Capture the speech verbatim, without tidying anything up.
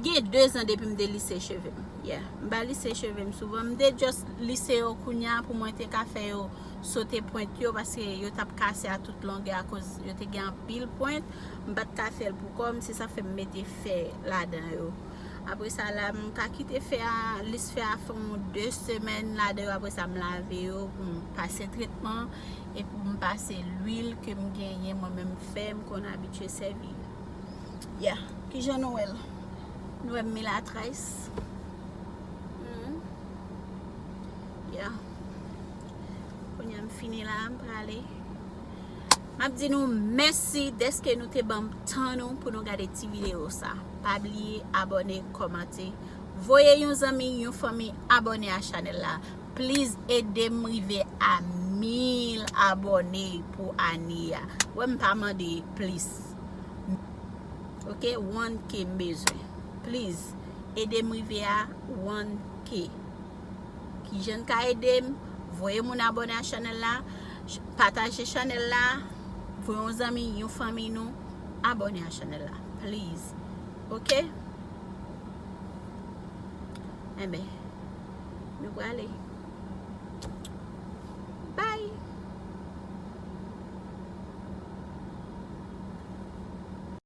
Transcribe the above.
Gen de zan depi m te lise cheve m. Yeah. M pa lise cheve m souvan. M te just lise yo kounya pou mwen te ka fè yo sote pwent yo, paske yo t ap kase a tout longè akoz yo te gen anpil pwent. M pa t ka fè l pou kò m, se sa fè m mete fè ladan yo. Apre sa la, m ka kite fè a, lis fè a fè yon de semèn ladan yo, apre sa m lave yo pou m pase tretman e pou m pase lwil ke m genyen mwen menm fè, m konn abitye sèvi. Yeah. Kijan nou wè l? Nou wè m milatris? Hmm. Yeah. Kounye a m fini la, m prale. M ap di nou mèsi dèske nou te ban m tan nou pou nou gade ti videyo sa. Pa bliye abòne, kòmante, voye yon zanmi, yon fanmi abòne a chanèl la. Please ede m rive a mil abòne pou ane a. Wè, m pa mande plis. Ok, one K m bezwen. Please, ede m rive a one K. Kijan n ka ede m? Voye moun abòne a chanèl la, ch- pataje chanèl la, voye yon zanmi, yon fanmi nou, abòne a chanèl la. Please. Ok? Enben, nou prale.